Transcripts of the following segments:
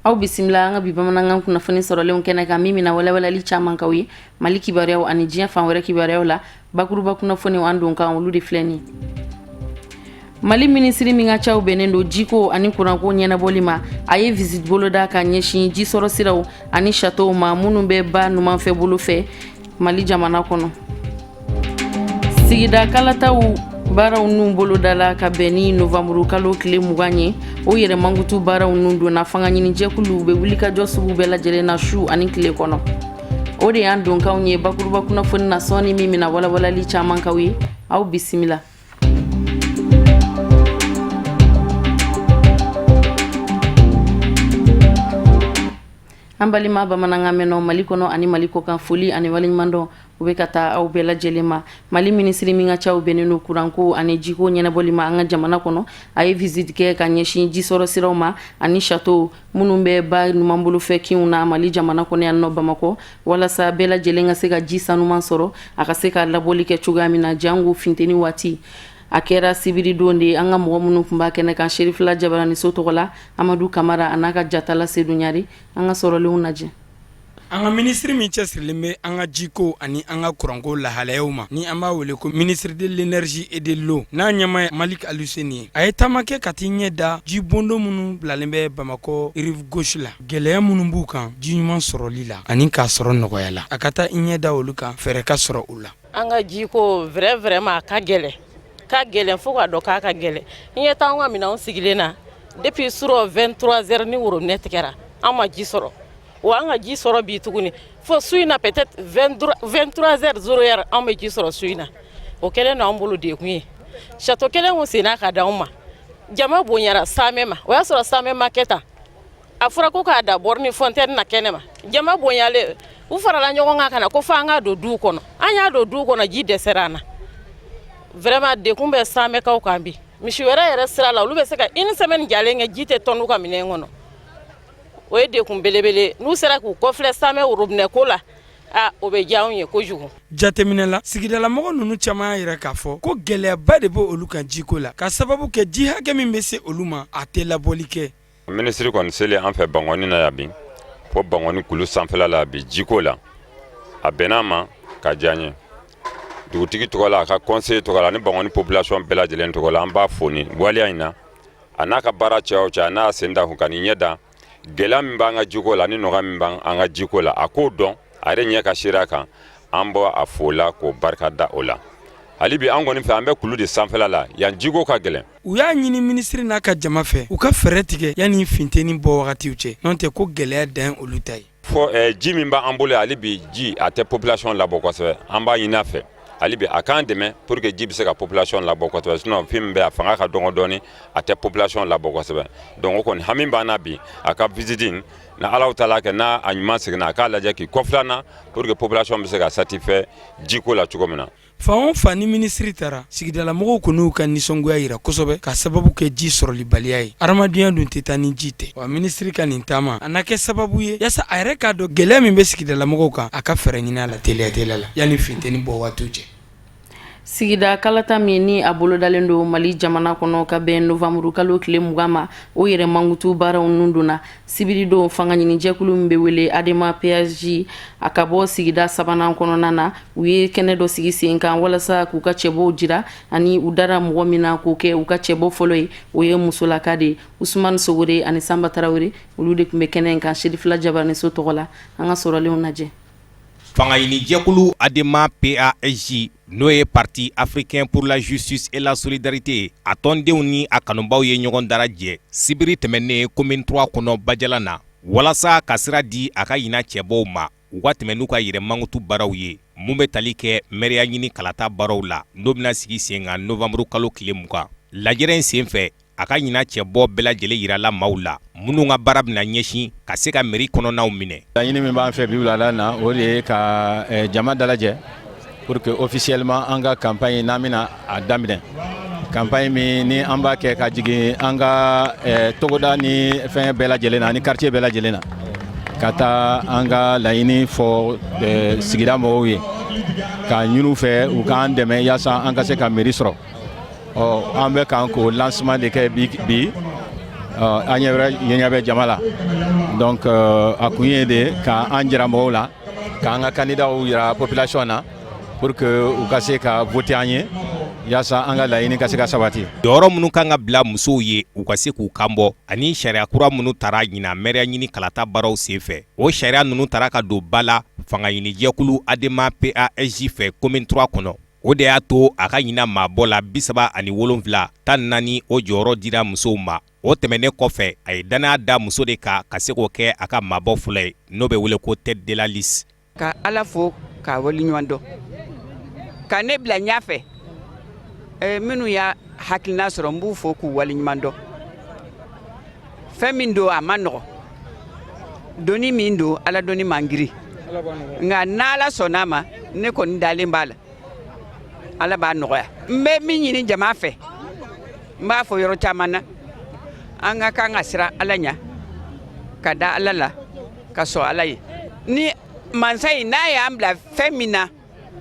Aw bisimila an ka bi bamanankan kunnafoni sɔrɔlenw kɛnɛ kan, min bɛna walawalali caman k'aw ye Mali kibaruyaw ani diɲɛ fan wɛrɛ kibaruyaw la. Bakuruba kunnafoniw an don kan, olu de filɛ nin. Mali minisiri min ka caw bɛnnen don jiko ani kuranko ɲɛnabɔli ma, a ye visite boloda ka ɲɛsin jisɔrɔ siraw ani châteauw ma minnu bɛ ba numanfɛ bolo fɛ Mali jamana kɔnɔ. Sigida kalataw baaraw nun bolodala ka bɛn ni novanburu kalo tile 20 ye. O yɛrɛ mankutu baaraw nun donna, fanga ɲinijɛkuluw bɛ wulikajɔ sugu bɛɛ lajɛlen na su ani tile kɔnɔ. O de y'an donkanw ye bakuruba kunnafoni na sɔɔni, min bɛna walawalali caman k'aw ye. Aw bisimila. An balima bamanankan mɛnnaw Mali kɔnɔ ani Mali kɔkan, foli ani waleɲumandɔn u bɛ ka taa aw bɛɛ lajɛlen ma. Mali minisiri min ka caw bɛnnen don kuranko ani jiko ɲɛnabɔli ma an ka jamana kɔnɔ, a ye visite kɛ ka ɲɛsin jisɔrɔ siraw ma ani château minnu bɛ ba numanbolofɛ kinw na Mali jamana kɔnɔ yan nɔ Bamakɔ, walasa bɛɛ lajɛlen ka se ka ji sanuman sɔrɔ, a ka se ka labɔli kɛ cogoya min na, jango funteni waati. A kɛra sibiridon de. An ka mɔgɔ minnu tun b'a kɛnɛ kan, Serifila Jabaraniso tɔgɔ la, Amadu Kamara a n'a ka jatala Sedu Ɲare. An ka sɔrɔlenw lajɛ. An ka minisiri min cɛsirilen bɛ an ka jiko ani an ka kuranko lahalayaw ma, ni an b'a wele ko ministre de l'énergie et de l'eau, n'a ɲɛmaa ye Malik Aluseni ye, a ye taama kɛ ka t'i ɲɛ da ji bondo minnu bilalen bɛ Bamakɔ rive gauche la, gɛlɛya minnu b'u kan ji ɲuman sɔrɔli la ani k'a sɔrɔ nɔgɔya la. A ka taa i ɲɛ da olu kan, fɛɛrɛ ka sɔrɔ u la. An ka jiko, vrai vraiment, a ka gɛlɛn, ka gɛlɛn fo ka dɔn k'a ka gɛlɛn. N ɲɛ t'an ka minɛnw sigilen na depuis surɔ 23 heures ni robinet tigɛra, an ma ji sɔrɔ. Wa an ka ji sɔrɔ bi tuguni fo su in na, peut-être 23 heures 0 heure an bɛ ji sɔrɔ su in na. O kɛlen don an bolo dekun ye. Château kelen kun senna ka d'anw ma, jama bonyara Samɛ ma. O y'a sɔrɔ Samɛ ma kɛ tan. A fɔra ko k'a da borne fontaine na kɛnɛ ma, jama bonyalen, u farala ɲɔgɔn kan ka na ko fo an k'a don duw kɔnɔ. An y'a don duw kɔnɔ, ji dɛsɛra an na. Vraiment, dekun bɛ Samɛkaw kan bi. Misi wɛrɛ yɛrɛ sira la, olu bɛ se ka une semaine jalen kɛ, ji tɛ tɔn ka minɛn kɔnɔ. O ye dekun belebele. N'u sera k'u kɔfilɛ Samɛ robinet ko la, a o bɛ diya anw ye kojugu. Jateminɛ la, sigidalamɔgɔ ninnu caman y'a yira k'a fɔ ko gɛlɛyaba de bɛ olu kan jiko la, ka sababu kɛ ji hakɛ min bɛ se olu ma, a tɛ labɔli kɛ. Minisiri kɔni selen an fɛ Bankɔni na yan bi, fo Bankɔni kulu sanfɛla la bi, jiko la, a bɛn'a ma ka diya n ye. Dugutigi tɔgɔ la, a ka conseil tɔgɔ la, ani Bankɔni population bɛɛ lajɛlen tɔgɔ la, an b'a fo nin waleya in na. A n'a ka baara cɛ o cɛ, a n'a sen da kun ka nin ɲɛ da gɛlɛya min b'an ka jiko la ni nɔgɔya min b'an ka jiko la, a k'o dɔn, a yɛrɛ ɲɛ ka seereya kan. An bɔ a fo la k'o barika da o la. Hali bi, an kɔni fɛ, an bɛ kulu de sanfɛla la yan, jiko ka gɛlɛn. U y'a ɲini minisiri n'a ka jama fɛ, u ka fɛɛrɛ tigɛ yanni funteni bɔ wagatiw cɛ, n'o tɛ ko gɛlɛya dan olu ta ye. Fɔ ji min b'an bolo hali bi, ji a tɛ population labɔ kosɛbɛ. An b'a ɲini a fɛ hali bi, a k'an dɛmɛ pour que ji bɛ se ka population labɔ kosɛbɛ. Sinon fɛn min bɛ, a fanga ka dɔgɔ dɔɔni, a tɛ population labɔ kosɛbɛ. Donc o kɔni hami b'an na bi. A ka visite na, Ala taala kɛ n'a a ɲuman seginna, a k'a lajɛ k'i kɔfilɛ na pour que population bɛ se ka satisfait jiko la cogo min na. Fan o fan ni minisiri taara, sigidalamɔgɔw kɔni y'u ka nisɔngoya yira kosɛbɛ ka sababu kɛ ji sɔrɔlibaliya ye. Adamadenya dun tɛ taa ni ji tɛ. Wa minisiri ka nin taama a na kɛ sababu ye yaasa a yɛrɛ k'a dɔn gɛlɛya min bɛ sigidalamɔgɔw kan, a ka fɛɛrɛ ɲini a la teliya teliya la yanni funteni bɔ waatiw cɛ. Sigida kalata min ni a bolodalen don Mali jamana kɔnɔ ka bɛn novanburu kalo tile 20 ma, o yɛrɛ mankutu baaraw nun donna sibiridon. Fanga ɲinijɛkulu min bɛ wele Adema PASJ, a ka bɔ sigida sabanan kɔnɔna na, u ye kɛnɛ dɔ sigi sen kan walasa k'u ka cɛbɔw jira, ani u dara mɔgɔ min na k'o kɛ u ka cɛbɔ fɔlɔ ye, o ye musolaka de ye. Usumani Sogore ani Sanba Tarawele, olu de tun bɛ kɛnɛ in kan Serifila Jabaraniso tɔgɔ la. An ka sɔrɔlenw lajɛ. Fangaɲinijɛkulu Adema PASJ, n'o ye Parti africain pour la justice et la solidarité, a tɔndenw ni a kanubaw ye ɲɔgɔn darajɛ sibiri tɛmɛnen commune 3 kɔnɔ Bajala na, walasa ka sira di a ka ɲina cɛbɔw ma, u ka tɛmɛ n'u ka yɛrɛ mankutu baaraw ye mun bɛ tali kɛ mɛriya ɲini kalata baaraw la, n'o bɛna sigi sen kan novembre kalo tile 20. Lajɛrɛ in senfɛ, a ka ɲina cɛbɔ bɛɛ lajɛlen yirala maaw la minnu ka baara bɛna ɲɛsin ka se ka mɛri kɔnɔnaw minɛ. Laɲini min b'an fɛ bi wulada na, o de ye ka jama dalajɛ pour que officiellement an ka campagne n'an bɛna a daminɛ, campagne min ni an b'a kɛ ka jigin an ka togoda ni fɛn bɛɛ lajɛlen na ani quartier bɛɛ lajɛlen na, ka taa an ka laɲini fɔ sigida mɔgɔw ye, k'a ɲini u fɛ u k'an dɛmɛ yaasa an ka se ka mairie sɔrɔ. Ɔ, an bɛ kan k'o lancement de kɛ bi bi. An ɲɛ bɛ jama la. Donc a kun ye de k'an jira mɔgɔw la, k'an ka candidatw jira population na pour que u ka se ka voter an ye, yaasa an ka laɲini ka se ka sabati. Jɔyɔrɔ minnu kan ka bila musow ye u ka se k'u kan bɔ, ani sariya kura minnu tara ɲinan mɛriya ɲini kalata baaraw senfɛ, o sariya ninnu tara ka don ba la fanga ɲinijɛkulu ADEMA PASJ fɛ commune 3 kɔnɔ. O de y'a to a ka ɲinan maabɔ la 37, 14 o jɔyɔrɔ dira musow ma. O tɛmɛnen kɔfɛ, a ye dannaya da muso de kan ka se k'o kɛ a ka maabɔ fɔlɔ ye, n'o bɛ wele ko tête de la liste. Ka Ala fo k'a waleɲuman dɔn ka ne bila ɲɛfɛ. Minnu y'a hakilina sɔrɔ, n b'u fo k'u waleɲuman dɔn. Fɛn min don, a ma nɔgɔ. Doni min don, Ala doni man girin, nka n'Ala sɔnn'a ma, ne kɔni dalen b'a la, Ala b'a nɔgɔya. N bɛ min ɲini jama fɛ, n b'a fɔ yɔrɔ caman na, an ka kan ka siran Ala ɲɛ, ka da Ala la, ka sɔn Ala ye. Ni mansa in n'a y'an bila fɛn min na,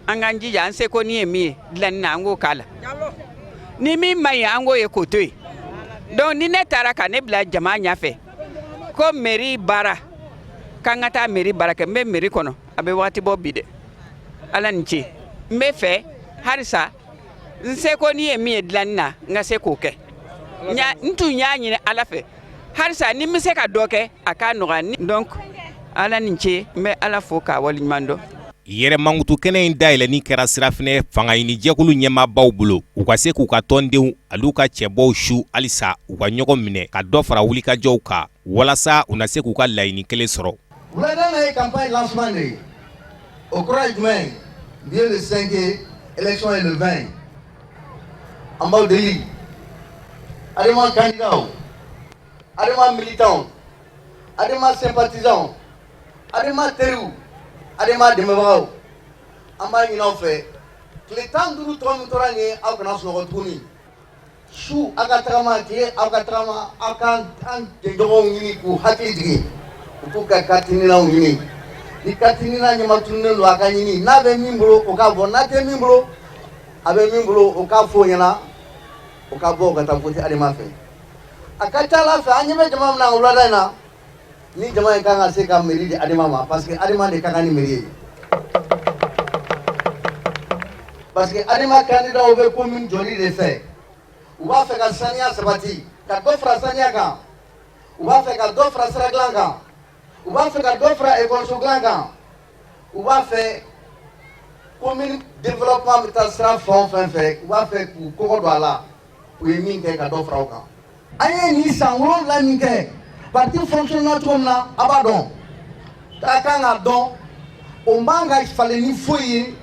an k'an jija, an seko ni ye min ye dilanni na, an k'o k'a la. Ni min man ɲi, an k'o ye k'o to yen. Donc ni ne taara ka ne bila jama ɲɛfɛ ko mairie baara, k'an ka taa mairie baara kɛ, n bɛ mairie kɔnɔ a bɛ waati bɔ bi dɛ. Ala ni ce. N bɛ fɛ halisa n seko ni ye min ye dilanni na, n ka se k'o kɛ. N tun y'a ɲini Ala fɛ halisa ni n bɛ se ka dɔ kɛ, a k'a nɔgɔya. Donc Ala ni ce, n bɛ Ala fo k'a waleɲuman dɔn. Yɛrɛ mankutu kɛnɛ in dayɛlɛnni kɛra sirafinɛ fanga ɲinijɛkulu ɲɛmaabaw bolo, u ka se k'u ka tɔndenw an'u ka cɛbɔw su halisa u ka ɲɔgɔn minɛ ka dɔ fara wulikajɔw kan, walasa u na se k'u ka laɲini kelen sɔrɔ. Wulada ye campagne lancement de ye. O kɔrɔ ye jumɛn ye? Bi ye le 5 ye, élection ye le 20. An b'aw deli, ADEMA candidat, ADEMA militant, ADEMA sympathisant, ADEMA teriw, ADEMA dɛmɛbagaw, an b'a ɲini aw fɛ, tile 15 tɔ min tora nin ye, aw kana sunɔgɔ tuguni. Su aw ka tagama, tile aw ka tagama, aw ka an jɛɲɔgɔnw ɲini k'u hakili jigin, u k'u ka carte NINAw ɲini. Ni carte NINA ɲɛma tununnen don, a ka ɲini. N'a bɛ min bolo, o k'a bɔ. N'a tɛ min bolo, a bɛ min bolo, o k'a fɔ o ɲɛna, o ka bɔ, o ka taa voter ADEMA fɛ. A ka ca Ala fɛ, an ɲɛ bɛ jama min na wulada in na, ni jama in kan ka se ka mairie di ADEMA ma, parce que ADEMA de ka kan ni mairie ye, parce que ADEMA candidat bɛ commune jɔli de fɛ. U b'a fɛ ka saniya sabati, ka dɔ fara saniya kan. U b'a fɛ ka dɔ fara sira dilan kan. U b'a fɛ ka dɔ fara ekɔliso dilan kan. U b'a fɛ commune développement bɛ taa sira fɛn o fɛn fɛ, u b'a fɛ k'u kɔgɔ don a la. U ye min kɛ, ka dɔ fara o kan. An ye nin san 7 min kɛ, parti fonctionne cogo min na, a b'a dɔn, a kan k'a dɔn. O man ka falen ni foyi ye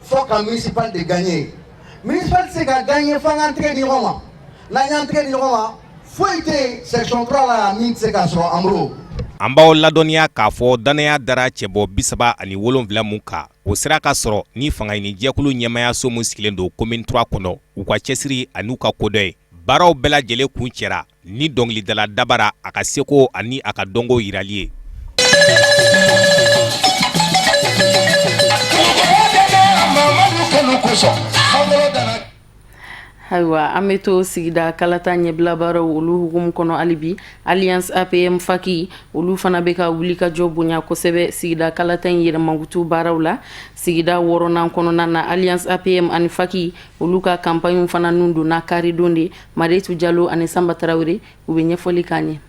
fɔ ka municipal de gagner. Municipal tɛ se ka gagner f'an k'an tɛgɛ di ɲɔgɔn ma. N'an y'an tɛgɛ di ɲɔgɔn ma, foyi tɛ yen section 3 la yan min tɛ se ka sɔrɔ an bolo. An b'aw ladɔnniya k'a fɔ dannaya dara cɛbɔ 37 mun kan, o sera ka sɔrɔ ni fanga ɲinijɛkulu ɲɛmayaso min sigilen don commune 3 kɔnɔ, u ka cɛsiri an'u ka kodɔn ye. Baaraw bɛɛ lajɛlen kun cɛra ni dɔnkilidala Dabara a ka seko ani a ka dɔnko yirali ye. Ayiwa, an bɛ to sigida kalata ɲɛbila baaraw olu hukumu kɔnɔ hali bi. Alliance APM FAC, olu fana bɛ ka wuli ka jɔ bonya kosɛbɛ sigida kalata in yɛrɛmankutu baaraw la. Sigida wɔɔrɔnan kɔnɔna na, Alliance APM ani FAC, olu ka campagne fana nun donna karidon de. Mariyetu Jalo ani Sanba Tarawele, u bɛ ɲɛfɔli k'an ye.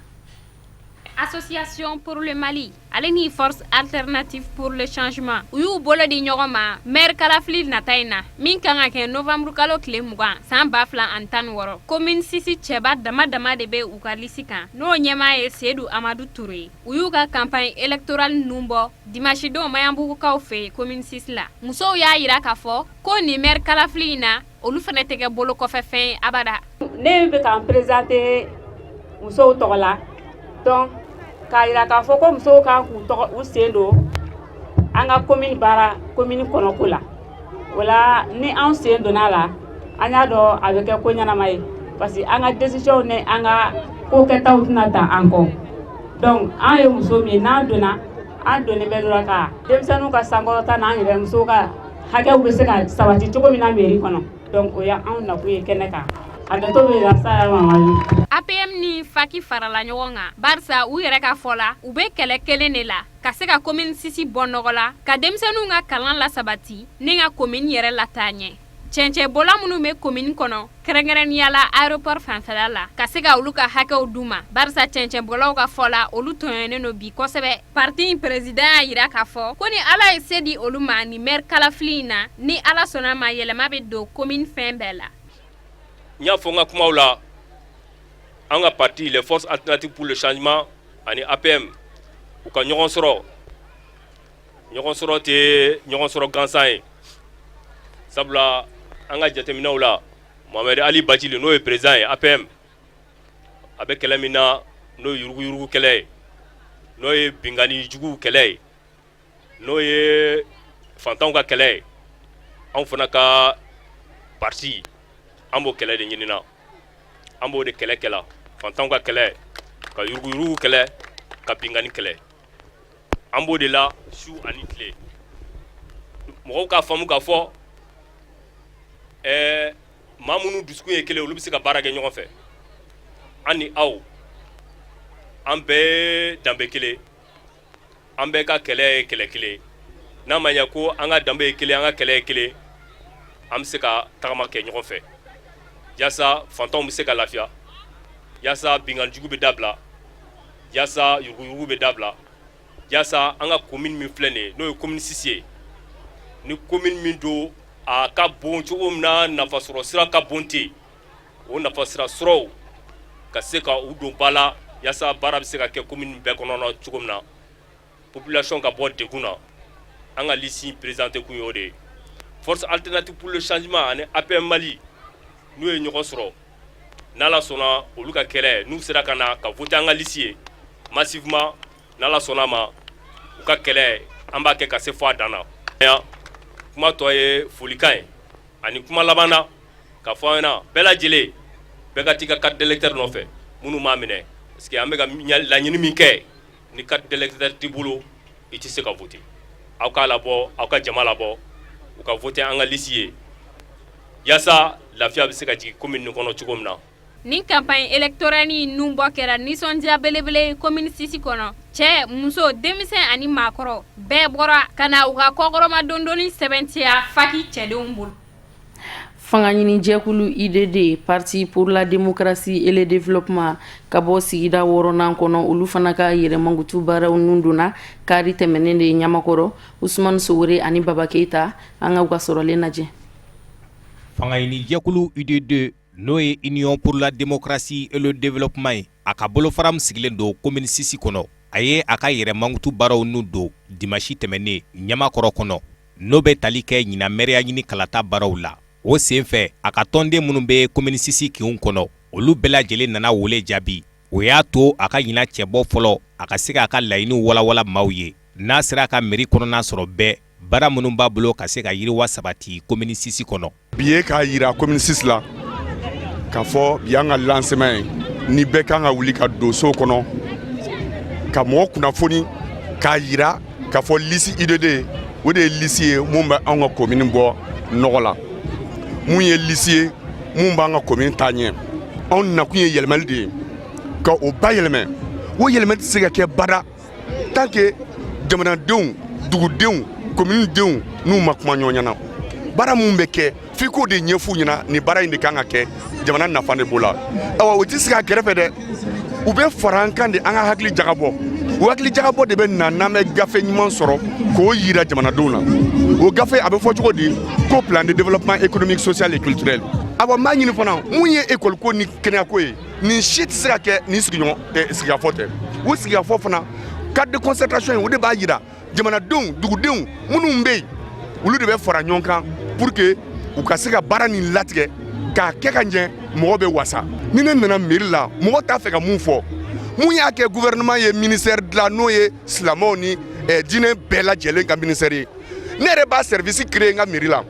Association pour le Mali ale ni Force alternative pour le changement, u y'u bolo di ɲɔgɔn ma maire kalafili nata in na, min kan ka kɛ novembre kalo tile 20 san 2016. Commune 6 cɛba dama dama de bɛ u ka lisi kan, n'o ɲɛmaa ye Sedu Amadu Ture ye. U y'u ka campagne électorale ninnu bɔ dimanche don Maɲanbugukaw fɛ yen commune 6 la. Musow y'a jira k'a fɔ ko nin maire kalafili in na, olu fana tɛ kɛ bolo kɔfɛfɛn ye abada. Ne bɛ k'an présenter musow tɔgɔ la, donc k'a jira k'a fɔ ko musow kan k'u tɔgɔ u sen don an ka commune baara, commune kɔnɔko la. O la, ni anw sen donna a la, an y'a dɔn a bɛ kɛ ko ɲɛnama ye, parce que an ka décision ni an ka ko kɛtaw tɛna ta an kɔ. Donc an ye muso min ye, n'an donna, an donnen bɛ dɔrɔn ka denmisɛnninw ka sankɔrɔta n'an yɛrɛ musow ka hakɛw bɛ se ka sabati cogo min na mairie kɔnɔ. Donc o y'anw nakun ye kɛnɛ kan. Hakɛto bɛ yen salamalekun. APM ni FAC farala ɲɔgɔn kan barisa u yɛrɛ ka fɔ la, u bɛ kɛlɛ kelen de la ka se ka commune 6 bɔ nɔgɔ la, ka denmisɛnninw ka kalan lasabati ni ka commune yɛrɛ lataa ɲɛ. Cɛncɛnbɔla minnu bɛ commune kɔnɔ, kɛrɛnkɛrɛnnenya la aéroport fanfɛla la, ka se ka olu ka hakɛw d'u ma, barisa cɛncɛnbɔlaw ka fɔ la, olu tɔɲɔnen don bi kosɛbɛ. Parti in président y'a jira k'a fɔ ko ni Ala ye se di olu ma nin maire kalafili in na, ni Ala sɔnna ma, yɛlɛma bɛ don commune fɛn bɛɛ la. N y'a fɔ n ka kumaw la, an ka parti les Forces alternatives pour le changement ani APM, u ka ɲɔgɔn sɔrɔ, ɲɔgɔn sɔrɔ tɛ ɲɔgɔn sɔrɔ gansan ye, sabula an ka jateminɛw la, Mohamed Ali Bacili, n'o ye président ye APM, a bɛ kɛlɛ min na, n'o ye yuruguyurugu kɛlɛ ye, n'o ye binkanni juguw kɛlɛ ye, n'o ye fantanw ka kɛlɛ ye, anw fana ka parti, an b'o kɛlɛ de ɲinina, an b'o de kɛlɛ kɛla, fantanw ka kɛlɛ, ka yuruguyurugu kɛlɛ, ka binkanni kɛlɛ. An b'o de la su ani tile. Mɔgɔw k'a faamu k'a fɔ maa minnu dusukun ye kelen, olu bɛ se ka baara kɛ ɲɔgɔn fɛ. An ni aw, an bɛɛ danbe kelen, an bɛɛ ka kɛlɛ ye kɛlɛ kelen. N'a ma ɲɛ ko an ka danbe ye kelen, an ka kɛlɛ ye kelen, an bɛ se ka tagama kɛ ɲɔgɔn fɛ yaasa fantanw bɛ se ka lafiya, yaasa binkanni jugu bɛ dabila, yaasa yuruguyurugu bɛ dabila, yaasa an ka commune min filɛ nin ye, n'o ye commune 6 ye, ni commune min don a ka bon cogo min na, nafasɔrɔ sira ka bon ten, o nafasira sɔrɔw ka se ka u don ba la, yaasa baara bɛ se ka kɛ commune bɛɛ kɔnɔ cogo min na, population ka bɔ degun na. An ka liste présenté kun y'o de ye. Force alternative pour le changement ani APM Mali, n'u ye ɲɔgɔn sɔrɔ, n'Ala sɔnna, olu ka kɛlɛ, n'u sera ka na ka voter an ka liste ye massivement, n'Ala sɔnna ma, u ka kɛlɛ, an b'a kɛ ka se fɔ a dan na. Kuma tɔ ye folikan ye ani kuma laban na ka fɔ an ɲɛna, bɛɛ lajɛlen, bɛɛ ka t'i ka carte d'électeur nɔfɛ, minnu m'a minɛ, parce que an bɛ ka laɲini min kɛ, ni carte d'électeur t'i bolo, i tɛ se ka voter. Aw k'a labɔ, aw ka jama labɔ, u ka voter an ka liste ye, yaasa lafiya bɛ se ka jigin commune nin kɔnɔ cogo min na. Nin campagne électorale in nun bɔ kɛra nisɔndiya belebele ye commune 6 kɔnɔ. Cɛ, muso, denmisɛn ani maakɔrɔ bɛɛ bɔra ka na u ka kɔkɔrɔma dondonni sɛbɛntiya FAC cɛdenw bolo. Fanga ɲinijɛkulu UDD, Parti pour la démocratie et le développement, ka bɔ sigida wɔɔrɔnan kɔnɔ, olu fana ka yɛrɛmankutu baaraw nun donna kari tɛmɛnen de ye Ɲamakɔrɔ. Usumani Sowore ani Baba Keyita, an ka u ka sɔrɔlen lajɛ. Fanga ɲinijɛkulu UDD, n'o ye Union pour la démocratie et le développement ye, a ka bolofara min sigilen don commune 6 kɔnɔ, a ye a ka yɛrɛmankutu baaraw nun don dimanche tɛmɛnen Ɲamakɔrɔ kɔnɔ, n'o bɛ tali kɛ ɲinan mɛriya ɲini kalata baaraw la. O senfɛ, a ka tɔnden minnu bɛ commune 6 kinw kɔnɔ, olu bɛɛ lajɛlen nana wele jaabi. O y'a to a ka ɲinan cɛbɔ fɔlɔ, a ka se k'a ka laɲiniw walawala maaw ye, n'a sera ka mairie kɔnɔna sɔrɔ bɛɛ, baara minnu b'a bolo ka se ka yiriwa sabati commune 6 kɔnɔ. Bi ye k'a yira commune 6 la k'a fɔ bi y'an ka lancement ye, ni bɛɛ kan ka wuli ka don so kɔnɔ ka mɔgɔ kunnafoni, k'a yira k'a fɔ liste UDD, o de ye liste ye mun bɛ anw ka commune bɔ nɔgɔ la, mun ye liste ye mun b'an ka commune taa ɲɛ. Anw nakun ye yɛlɛmali de ye, ka o bayɛlɛmɛ. O yɛlɛmali tɛ se ka kɛ bada tant que jamanadenw, dugudenw, commune denw n'u ma kuma ɲɔgɔn ɲɛna. Baara mun bɛ kɛ, f'i k'o de ɲɛf'u ɲɛna, nin baara in de kan ka kɛ, jamana nafa de b'o la. Awa, o tɛ sigi a kɛrɛfɛ dɛ, u bɛ fara an kan de, an ka hakili jagabɔ. O hakili jagabɔ de bɛ na n'an bɛ gafe ɲuman sɔrɔ k'o yira jamanadenw na. O gafe a bɛ fɔ cogo di? Ko plan de développement économique, social et culturel. Awa, n b'a ɲini fana, mun ye école ko ni kɛnɛyako ye, nin si tɛ se ka kɛ ni sigiɲɔgɔn sigikafɔ tɛ. O sigikafɔ fana, cadre de concertation ye, o de b'a yira jamanadenw, dugudenw minnu bɛ yen, olu de bɛ fara ɲɔgɔn kan pour que u ka se ka baara nin latigɛ k'a kɛ ka ɲɛ, mɔgɔ bɛ wasa. Ni ne nana mairie la, mɔgɔ t'a fɛ ka mun fɔ? Mun y'a kɛ gouvernement ye ministère dilan, n'o ye silamɛw ni diinɛ bɛɛ lajɛlen ka ministère ye? Ne yɛrɛ b'a service créer n ka mairie la,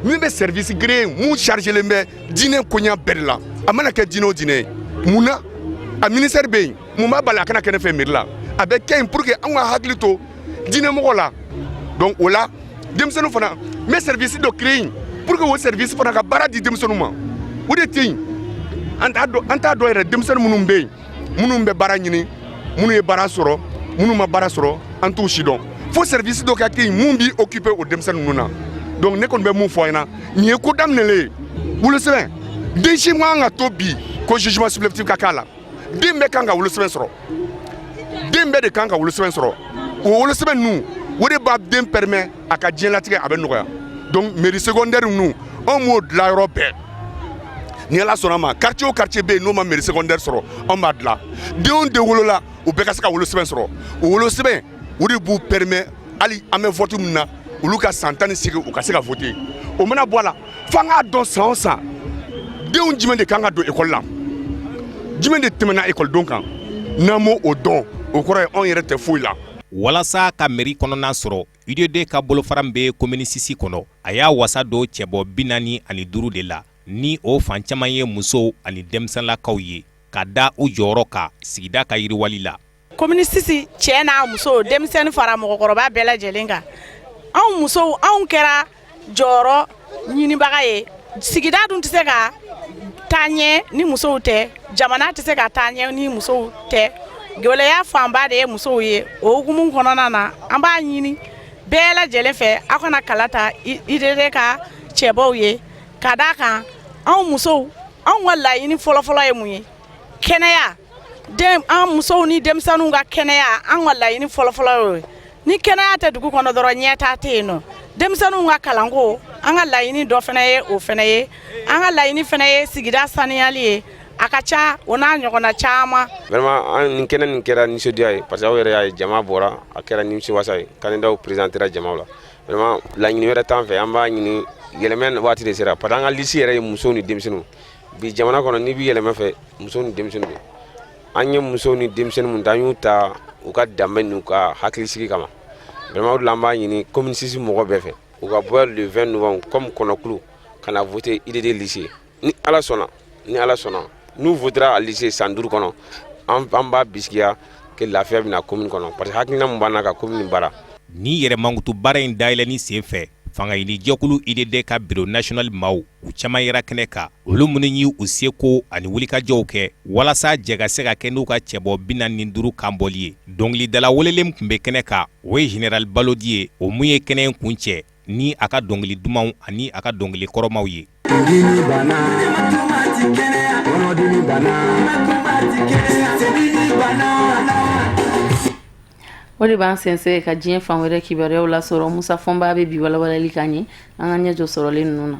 min bɛ service créer mun chargelen bɛ diinɛ koɲa bɛɛ de la, a mana kɛ diinɛ o diinɛ ye. Mun na a ministère bɛ yen? Mun b'a bali a kana kɛ ne fɛ mairie la? A bɛ kɛ yen pour que an ka hakili to diinɛmɔgɔ la. Donc o la, denmisɛnninw fana, n bɛ service dɔ créer yen pour que o service fana ka baara di denmisɛnninw ma. O de tɛ yen. An t'a dɔn, an t'a dɔn yɛrɛ, denmisɛnnin minnu bɛ yen, minnu bɛ baara ɲini, minnu ye baara sɔrɔ, minnu ma baara sɔrɔ, an t'u si dɔn. Fo service dɔ ka kɛ yen mun b'i occuper o denmisɛnnin ninnu na. Donc ne kɔni bɛ mun fɔ a ɲɛna, nin ye ko daminɛlen ye. Wolosɛbɛn, den si man kan ka to bi ko jugement supplétif ka k'a la. Den bɛɛ kan ka wolosɛbɛn sɔrɔ, den bɛɛ de kan ka wolosɛbɛn sɔrɔ. O wolosɛbɛn ninnu, o de b'a den permet a ka diɲɛlatigɛ a bɛ nɔgɔya. Donc mairie secondaire ninnu, anw b'o dilan yɔrɔ bɛɛ. Ni Ala sɔnna ma, quartier o quartier bɛ yen n'o ma mairie secondaire sɔrɔ, anw b'a dilan. Den o den wolola, u bɛɛ ka se ka wolosɛbɛn sɔrɔ. O wolosɛbɛn, o de b'u permet hali an bɛ vote min na, olu ka san 18, u ka se ka voter. O mana bɔ a la, f'an k'a dɔn san o san, denw jumɛn de kan ka don ekɔli la, jumɛn de tɛmɛna ekɔlidenw kan. N'an m'o o dɔn, o kɔrɔ ye anw yɛrɛ tɛ foyi la. Walasa ka mairie kɔnɔna sɔrɔ, UDD ka bolofara min bɛ commune 6 kɔnɔ, a y'a wasa don cɛbɔ 45 de la, ni o fan caman ye musow ani denmisɛnlakaw ye, ka da u jɔyɔrɔ kan sigida ka yiriwali la. Commune 6 cɛ n'a muso, denmisɛnnin fara mɔgɔkɔrɔba bɛɛ lajɛlen kan, anw musow, anw kɛra jɔyɔrɔ ɲinibaga ye. Sigida dun tɛ se ka taa ɲɛ ni musow tɛ, jamana tɛ se ka taa ɲɛ ni musow tɛ. Gɛlɛya fanba de ye musow ye. O hukumu kɔnɔna na, an b'a ɲini bɛɛ lajɛlen fɛ, aw kana kala ta UDD ka cɛbɔw ye, ka d'a kan anw musow, anw ka laɲini fɔlɔfɔlɔ ye mun ye? Kɛnɛya. Den, an musow ni denmisɛnninw ka kɛnɛya, an ka laɲini fɔlɔfɔlɔ y'o ye. Ni kɛnɛya tɛ dugu kɔnɔ dɔrɔn, ɲɛtaa tɛ yen nɔ. Denmisɛnninw ka kalanko, an ka laɲini dɔ fana ye o fana ye. An ka laɲini fana ye sigida saniyali ye. A ka ca, o n'a ɲɔgɔnna caman. Vraiment, an nin kɛnɛ nin kɛra nisɔndiya ye, parce que aw yɛrɛ y'a ye, jama bɔra, a kɛra nimisiwasa ye. Candidatw présentera jama la. Vraiment, laɲini wɛrɛ t'an fɛ, an b'a ɲini, yɛlɛmɛ waati de sera, parce que an ka liste yɛrɛ ye musow ni denmisɛnninw. Bi jamana kɔnɔ, n'i bɛ yɛlɛmɛ fɛ, musow ni denmisɛnninw. An ye musow ni denmisɛnnin mun ta, an y'u ta u ka danbe n'u ka hakilisigi kama. Vraiment, o de la an b'a ɲini commune 6 mɔgɔ bɛɛ fɛ, u ka bɔ le 20 novembre comme kɔnɔkulu ka na voter UDD liste. Ni Ala sɔnna, ni Ala sɔnna, n'u votera a liste, san 5 kɔnɔ, an b'a bisigiya que lafiya bɛna commune kɔnɔ, parce que hakilina min b'an na ka commune baara. Ni yɛrɛ mankutu baara in dayɛlɛnni sen fɛ, fangaɲini jɛkulu UDD ka bureau national maaw, u caman yera kɛnɛ kan, olu minnu y'u u seko ani wulikajɔw kɛ walasa jɛ ka se ka kɛ n'u ka cɛbɔ 45 kan bɔli ye. Dɔnkilidala welelen tun bɛ kɛnɛ kan, o ye général Balodi ye, o mun ye kɛnɛ in kuncɛ ni a ka dɔnkili dumanw ani a ka dɔnkili kɔrɔmaw ye. O de b'an sɛnsɛn ka diɲɛ fan wɛrɛ kibaruyaw lasɔrɔ. Musa Fɔnba bɛ bi walawalali k'an ye an ka ɲɛjɔ sɔrɔlen ninnu na.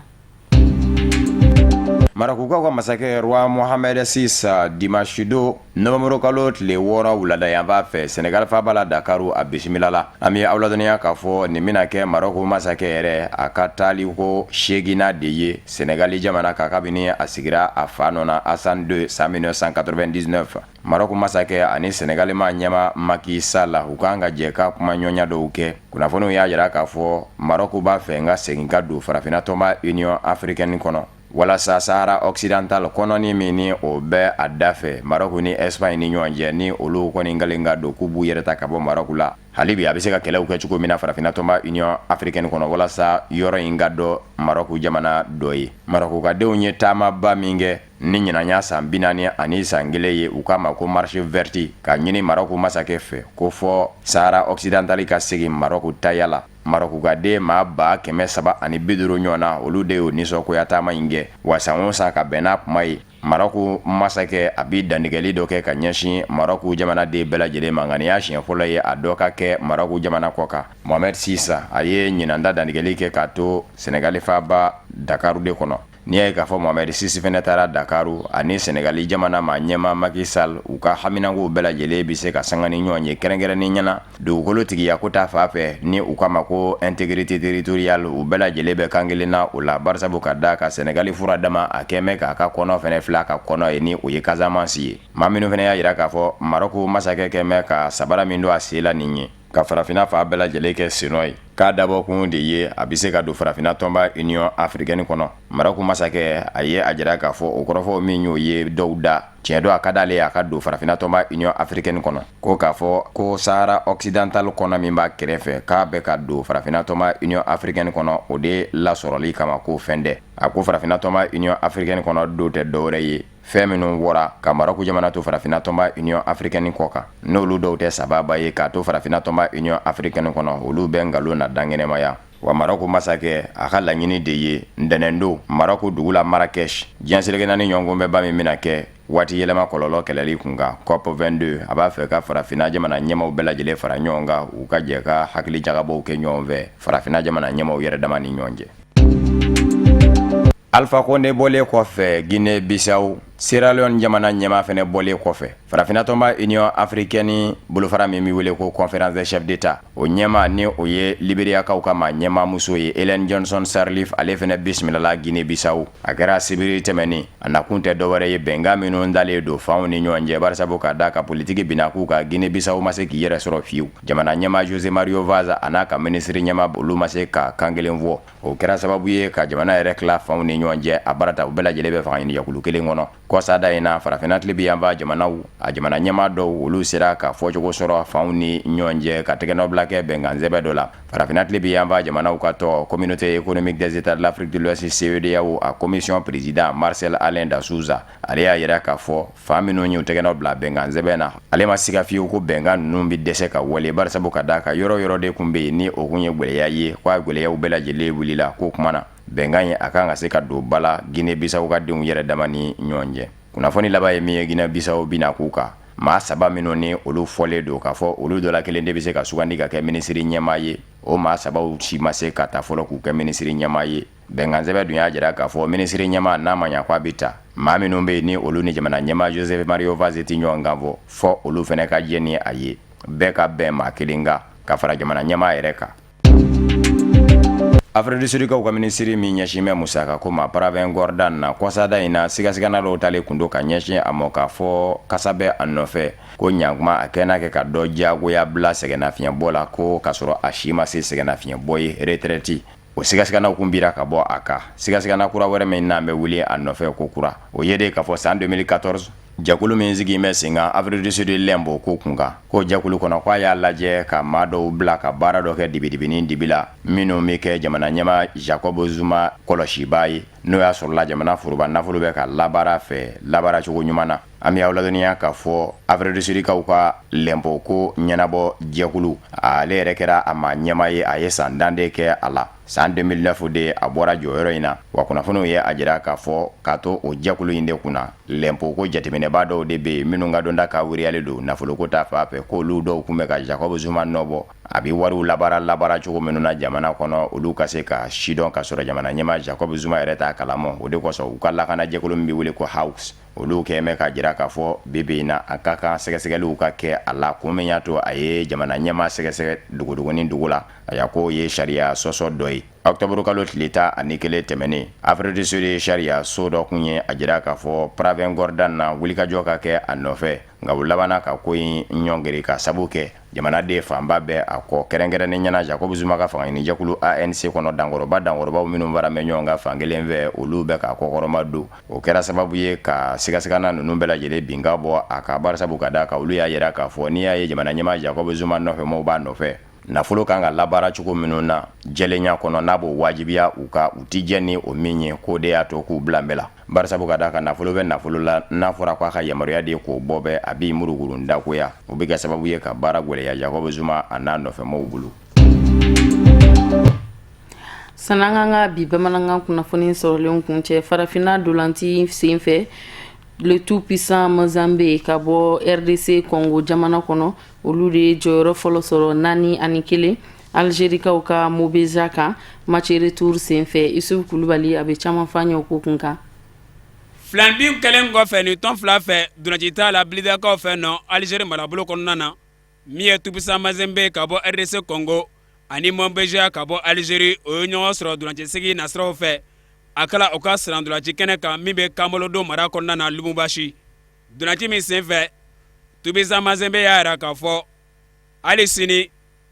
Marɔkukaw ka masakɛ roi Mohamed VI, dimanche don novembre kalo tile 6 wulada yanfan fɛ, Senegal faaba la Dakaru, a bisimila la. An bɛ aw ladɔnniya k'a fɔ nin bɛna kɛ Marɔku masakɛ yɛrɛ a ka taali ko seeginnan de ye Senegali jamana kan kabini a sigira a fa nɔ na Hassan II san 1999. Marɔku masakɛ ani Senegali maa ɲɛmaa Macky Sall, u kan ka jɛ ka kumaɲɔgɔnya dɔw kɛ. Kunnafoniw y'a jira k'a fɔ Marɔku b'a fɛ ka segin ka don farafinna tɔnba Union africaine kɔnɔ walasa Sahara occidental kɔnɔni min ni o bɛ a da fɛ Marɔku ni Espagne ni ɲɔgɔn cɛ, ni olu kɔni kɛlen ka don k'u b'u yɛrɛ ta ka bɔ Marɔku la. Hali bi a bɛ se ka kɛlɛw kɛ cogo min na farafinna tɔnba Union africaine kɔnɔ walasa yɔrɔ in ka dɔn Marɔku jamana dɔ ye. Marɔku ka denw ye taamaba min kɛ ni ɲinan y'a san 40 ani san 1 ye, u k'a ma ko marche verte, ka ɲini Marɔku masakɛ fɛ ko fɔ Sahara occidental ka segin Marɔku taya la. Marɔku ka den maa 350 ɲɔgɔn na, olu de y'o nisɔngoya taama in kɛ. Wa san o san ka bɛn n'a kuma ye, Marɔku masakɛ a bɛ dantigɛli dɔ kɛ ka ɲɛsin Marɔku jamanaden bɛɛ lajɛlen ma, nka nin y'a siɲɛ fɔlɔ ye a dɔ ka kɛ Marɔku jamana kɔ kan. Mohamed VI a ye ɲinan ta dantigɛli kɛ k'a to Senegali faaba Dakaru de kɔnɔ. N'i y'a ye k'a fɔ Mohamed VI fɛnɛ taara Dakaru, ani Senegali jamana maa ɲɛmaa Macky Sall, u ka haminankow bɛɛ lajɛlen bɛ se ka sanga ni ɲɔgɔn ye, kɛrɛnkɛrɛnnenya la dugukolo tigiya ko ta fan fɛ, ni u k'a ma ko intégrité territoriale. U bɛɛ lajɛlen bɛ kan kelen na o la, barisabu ka da ka Senegali fura dama a kɛmɛ k'a ka kɔnɔ fɛnɛ fila ka kɔnɔ ye, ni o ye Casamance ye. Maa minnu fɛnɛ y'a jira k'a fɔ Marɔku masakɛ kɛmɛ ka sabara min don a sen la nin ye ka farafinna fan bɛɛ lajɛlen kɛ sennɔ ye. K'a dabɔkun de ye a bɛ se ka don farafinna tɔnba Union africaine kɔnɔ. Marɔku masakɛ a ye a jira k'a fɔ o kɔrɔfɔ min y'o ye dɔw da tiɲɛ don, a ka d'ale ye a ka don farafinna tɔnba Union africaine kɔnɔ. Ko k'a fɔ ko Sahara occidental kɔnɔ min b'a kɛrɛfɛ k'a bɛ ka don farafinna tɔnba Union africaine kɔnɔ, o de lasɔrɔli kama ko fɛn tɛ. A ko farafinna tɔnba Union africaine kɔnɔ don tɛ dɔwɛrɛ ye fɛn minnu wɔra ka Marɔku jamana to farafinna tɔnba Union africaine kɔ kan, n'olu dɔw tɛ sababa ye k'a to farafinna tɔnba Union africaine kɔnɔ, olu bɛ nkalon na dankɛnɛmaya. Wa Marɔku masakɛ a ka laɲini de ye ntɛnɛndon Marɔku dugu la Marrakech, diɲɛ seleke naani ɲɔgɔnkunbɛnba min bɛna kɛ waati yɛlɛma kɔlɔlɔ kɛlɛli kunkan COP 22, a b'a fɛ ka farafinna jamana ɲɛmaaw bɛɛ lajɛlen fara ɲɔgɔn kan, u ka jɛ ka hakili jagabɔw kɛ ɲɔgɔn fɛ farafinna jamana ɲɛmaaw yɛrɛ dama ni ɲɔgɔn cɛ. Alpha Condé bɔlen kɔfɛ Guinée Bissau, Sierra Leone jamana ɲɛmaa fɛnɛ bɔlen kɔfɛ, farafinna tɔnba Union africaine bolofara min bɛ wele ko Conférence des chefs d'État, o ɲɛmaa ni o ye Liberiyakaw ka maa ɲɛmaa muso ye Ellen Johnson Sirleaf, ale fɛnɛ bisimilala Guinée Bissau. A kɛra sibiri tɛmɛnen. A nakun tɛ dɔwɛrɛ ye bɛnkan minnu dalen don fanw ni ɲɔgɔn cɛ, barisabu ka da ka politiki binna k'u ka Guinée Bissau ma se k'i yɛrɛ sɔrɔ fiyewu. Jamana ɲɛmaa José Mario Vaz a n'a ka minisiri ɲɛmaa, olu ma se ka kan kelen fɔ. O kɛra sababu ye ka jamana yɛrɛ tila fanw ni ɲɔgɔn cɛ. A barata u bɛɛ lajɛlen bɛ fanga ɲinijɛkulu kelen kɔnɔ. Kɔsada in na, farafinna tilebinyanfan jamanaw a jamana ɲɛmaa dɔw, olu sera ka fɔcogo sɔrɔ fanw ni ɲɔgɔn cɛ ka tɛgɛnɔbila kɛ bɛnkansɛbɛn dɔ la. Farafinna tilebinyanfan jamanaw ka tɔn Communauté économique des États de l'Afrique de l'Ouest, CEDEAO, a commission président Marcel Alain da Souza, ale y'a yira k'a fɔ fan minnu y'u tɛgɛnɔ bila bɛnkansɛbɛn na, ale ma siga fiyewu ko bɛnkan ninnu bɛ dɛsɛ ka wale, barisabu ka d'a kan yɔrɔ yɔrɔ de tun bɛ yen ni o kun ye gwɛlɛya ye, ko a gwɛlɛyaw bɛɛ lajɛlen wulila. K'o kuma na, bɛnkan ye a kan ka se ka don ba la Guinée Bissau ka denw yɛrɛ dama ni ɲɔgɔn cɛ. Kunnafoni laban ye min ye, Guinée Bissau bina k'u kan maa saba minnu ni olu fɔlen don k'a fɔ olu dɔ la kelen de bɛ se ka sugandi ka kɛ minisiri ɲɛmaa ye, o maa sabaw si ma se ka ta fɔlɔ k'u kɛ minisiri ɲɛmaa ye. Bɛnkansɛbɛn dun y'a jira k'a fɔ minisiri ɲɛmaa, n'a ma ɲa k'a bɛ ta, maa minnu bɛ yen ni olu ni jamana ɲɛmaa José Mario Vaz tɛ ɲɔgɔn kan fɔ, fɔ olu fana ka jɛ ni a ye, bɛɛ ka bɛn maa kelen kan ka fara jamana ɲɛmaa yɛrɛ kan. Afrique du Sud kaw ka minisiri min ɲɛsin bɛ musaka ko ma, Pravin Gordhan na, kɔsada in na, sigasigana dɔw talen kun don ka ɲɛsin a ma k'a fɔ kasa bɛ a nɔfɛ ko ɲankuma a kɛnɛ kɛ ka dɔ diyagoya bila sɛgɛnnafiɲɛbɔ la, ko k'a sɔrɔ a si ma se sɛgɛnnafiɲɛbɔ ye, retraite. O sigasiganaw kun bira ka bɔ a kan. Sigasigana kura wɛrɛ min n'an bɛ wuli a nɔfɛ ko kura, o ye de k'a fɔ san 2014, jɛkulu min sigi bɛ sen kan Afrique du Sud lɛnpo ko kun kan, k'o jɛkulu kɔnɔ, k'a y'a lajɛ ka maa dɔw bila ka baara dɔ kɛ dibidibinin dibi la, minnu bɛ kɛ jamana ɲɛmaa Jacob Zuma kɔlɔsibaa ye, n'o y'a sɔrɔla jamana foroba nafolo bɛ ka labaara fɛ labaaracogo ɲuman na. An bɛ aw ladɔnniya k'a fɔ Afrique du Sud kaw ka lɛnpo ko ɲɛnabɔ jɛkulu, ale yɛrɛ kɛra a maa ɲɛmaa ye. A ye san dan de kɛ a la. San 2009 de a bɔra jɔyɔrɔ in na. Wa kunnafoniw ye a jira k'a fɔ k'a to o jɛkulu in de kunna, lɛnpo ko jateminɛbaa dɔw de bɛ yen minnu ka dɔnta ka wiriyalen don nafoloko ta fan fɛ, k'olu dɔw tun bɛ ka Jacob Zuma nɔbɔ a bɛ wariw labaara labaara cogo minnu na jamana kɔnɔ, olu ka se ka sidɔn ka sɔrɔ jamana ɲɛmaa Jacob Zuma yɛrɛ t'a kalama. O de kosɔn u ka lakanajɛkulu min bɛ wele ko Hawks, olu kɛlen bɛ k'a jira k'a fɔ bi bi in na, a ka kan sɛgɛsɛgɛliw ka kɛ a la, kun min y'a to a ye jamana ɲɛmaa sɛgɛsɛgɛ dogodogonin dugu la. A k'o ye sariya sɔsɔ dɔ ye. Octobre kalo tile 11 tɛmɛnen, Afrique du Sud sariya so dɔ kun ye a jira k'a fɔ Pravin Gordhan na wulikajɔ ka kɛ a nɔfɛ, nka u labanna ka ko in ɲɔngiri ka sabu kɛ jamanaden fanba bɛ a kɔ, kɛrɛnkɛrɛnnen ɲɛna Jacob Zuma ka fangaɲinijɛkulu ANC kɔnɔ, dankɔrɔba dankɔrɔbaw minnu fara bɛ ɲɔgɔn kan fankelen fɛ, olu bɛ k'a kɔkɔrɔma don. O kɛra sababu ye ka sigasigana ninnu bɛɛ lajɛlen bin ka bɔ a kan, barisabu ka d'a kan olu y'a jira k'a fɔ n'i y'a ye jamana ɲɛmaa Jacob Zuma nɔfɛ maaw b'a nɔfɛ, nafolo kan ka labaara cogo minnu na jɛlenya kɔnɔ, n'a b'o wajibiya u kan, u ti jɛ ni o min ye, k'o de y'a to k'u bila bɛɛ la, barisabu ka d'a kan nafolo bɛ nafolo la, n'a fɔra k'a ka yamaruya de k'o bɔ bɛɛ, a b'i murukurun dagoya. O bɛ kɛ sababu ye ka baara gwɛlɛya Jacob Zuma a n'a nɔfɛmaaw bolo. Sani an k'an ka bi bamanankan kunnafoni sɔrɔlenw kuncɛ, farafinna ntolanci senfɛ, le tout puissant Mazembe ka bɔ RDC Congo jamana kɔnɔ, olu de ye jɔyɔrɔ fɔlɔ sɔrɔ 4-1 Algerikaw ka Mobeja kan match retour senfɛ. Isuf Kulubali a bɛ caman fɔ an ye o ko kun kan. Filanbin kɛlen kɔfɛ nin tɔn fila fɛ donnacita la Blidakaw fɛ nɔ Algérie marabolo kɔnɔna na, min ye tout puissant Mazembe ka bɔ RDC Congo ani Mobeja ka bɔ Algérie, o ye ɲɔgɔn sɔrɔ ntolaci nasiraw fɛ. A kɛla u ka sennantolaci kɛnɛ kan min bɛ Kamolondo mara kɔnɔna na Lubumbashi. Ntolaci min senfɛ, tout puissant Mazembe y'a jira k'a fɔ hali sini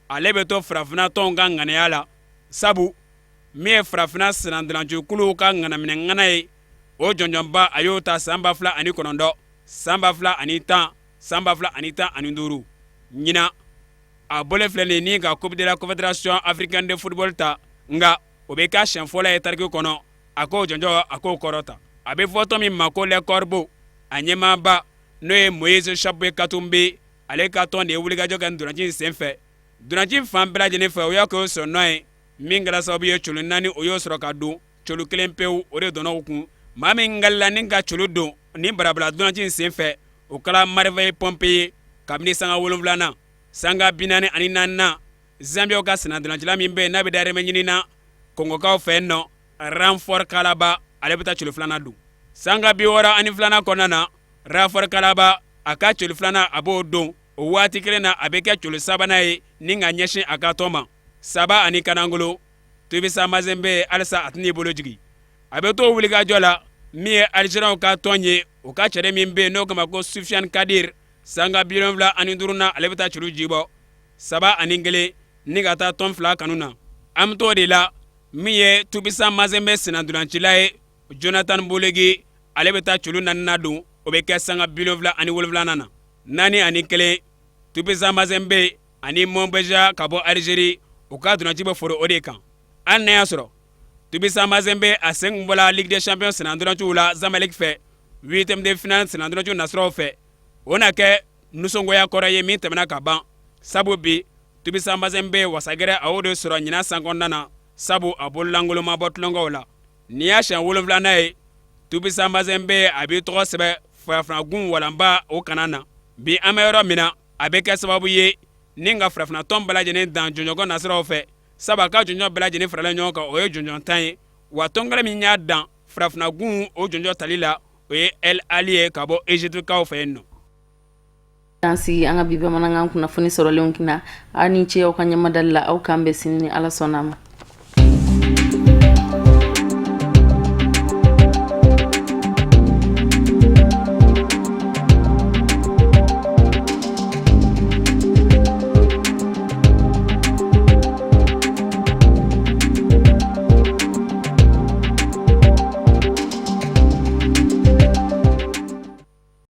Ale bɛ to farafinna tɔnw ka ŋanaya la, sabu min ye farafinna sennantolancikuluw ka ŋanaminɛ ŋana ye, o jɔnjɔnba a y'o ta san 2009, san 2010, san 2015. Ɲinan a bolo filɛ nin ni ka Coupe de la Confédération africaine de football ta, nka o bɛ k'a siɲɛ fɔlɔ ye tariku kɔnɔ a k'o jɔnjɔn a k'o kɔrɔta. A bɛ fɔ tɔn min ma ko Les Corbeaux, a ɲɛmaaba n'o ye Moïse Tshombe Katumbi, ale ka tɔn de ye wulikajɔ kɛ ntolaci in senfɛ. Ntolaci fan bɛɛ lajɛlen fɛ, o y'a k'o sɔnnɔ ye min kɛra sababu ye celu 4 o y'o sɔrɔ ka don, celu 1 pewu o de donna u kun. Maa min galila ni ka celu don ni barabila ntolaci in senfɛ, o kɛra Merveille Pompe ye kabini sanga 7nan. Sanga 44nan, Zambiyaw ka sennantolacila min bɛ yen n'a bɛ dahirimɛ ɲini na Kɔngɔkaw fɛ yen nɔ, Renfort Kalaba, ale bɛ taa celu filanan don. Sanga 62nan kɔnɔna na, Renfort Kalaba a ka celu filanan a b'o don. O waati kelen na, a bɛ kɛ celu sabanan ye ni ka ɲɛsin a ka tɔn ma. 3 ni kanangolo, Tout-Puissant Mazembe halisa a tɛn'i bolo jigin. A bɛ to wulikajɔ la. Min ye Algériens ka tɔn ye, o ka cɛden min bɛ yen n'o kama ko Sufiane Kadir, sanga 75nan, ale bɛ taa celu jibɔ, 3-1, ni ka taa tɔn fila kanu na. An bɛ t'o de la, min ye Tout-Puissant Mazembe sennantolacila ye, Jonathan Bolegi, ale bɛ taa celu naaninan don. O bɛ kɛ sanga 77nan na, 4-1. Tout-Puissant Mazembe ani Montbéliard ka bɔ Algérie, u ka ntolaci bɛ foro o de kan. Hali n'a y'a sɔrɔ Tout-Puissant Mazembe a sen kun bɔla Ligue des champions sennantolaciw la Zamalek fɛ huitième de finale sennantolaciw nasiraw fɛ, o na kɛ nisɔngoya kɔrɔ ye min tɛmɛna ka ban, sabu bi Tout-Puissant Mazembe wasagɛrɛ a y'o de sɔrɔ ɲinan san kɔnɔna na, sabu a bololankolon ma bɔ tulonkɛw la. Nin y'a siɲɛ 7nan ye Tout-Puissant Mazembe a b'i tɔgɔ sɛbɛn farafinnagun walanba o kana na. Bi an bɛ yɔrɔ min na, a bɛ kɛ sababu ye ni ka farafinna tɔn bɛɛ lajɛlen dan jɔnjɔn nasiraw fɛ, sabu a ka jɔnjɔn bɛɛ lajɛlen faralen ɲɔgɔn kan, o ye jɔnjɔn 10 ye. Wa tɔn kelen min y'a dan farafinnagun o jɔnjɔn tali la, o ye El Ahly ye ka bɔ Égyptekaw fɛ yen nɔ. An sigi an ka bi bamanankan kunnafoni sɔrɔlenw kunna. Aw ni ce aw ka ɲɛmadali la. Aw k'an bɛn sini ni Ala sɔnna a ma.